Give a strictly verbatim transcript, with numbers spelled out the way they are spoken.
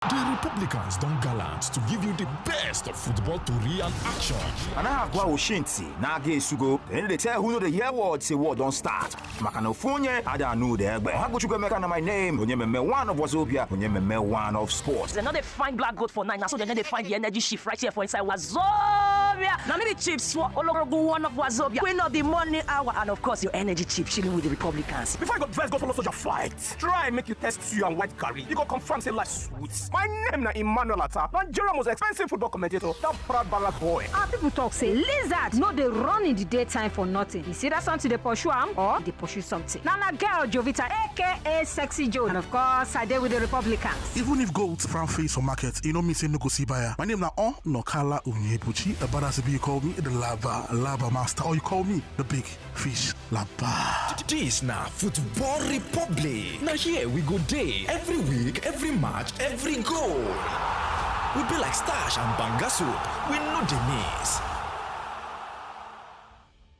The Republicans don gallant to give you the best of football tori and action. And I have Gwa Oshinti, Nage Sugo, and they tell who know the year word say word don't start. Makanofunye, I don't know the Egbe. Haguchugo Meka na my name, Onyememe one of Wazobia, Onyememe one of sports. They know they find black gold for night, now so they know they find the energy shift right here for inside Wazobia. Now me be Chips for Olorogun one of Wazobia, queen of the morning hour, and of course your energy chief chilling with the Republicans. Before you go dress, go follow soldier fight. Try make you test you and white curry. You go confirm say life sweet. My name na Emmanuel Atta, Nigeria most expensive football commentator, that proud Balak boy. Our people talk say lizard no dey run in the daytime for nothing. You see that something dey pursue am or e dey pursue something. Na na girl Jovita aka Sexy Joe and of course I dey with the Republicans. Even if gold brown face for market, e no mean say no go see buyer. My name na On Nokala Onyebuchi, a badass be you call me the Laba Laba Master or you call me the Big Fish Laba. This na Football Republic. Na here we go dey every week, every match, every goal. We be like Stash and Banga soup. We no dey miss.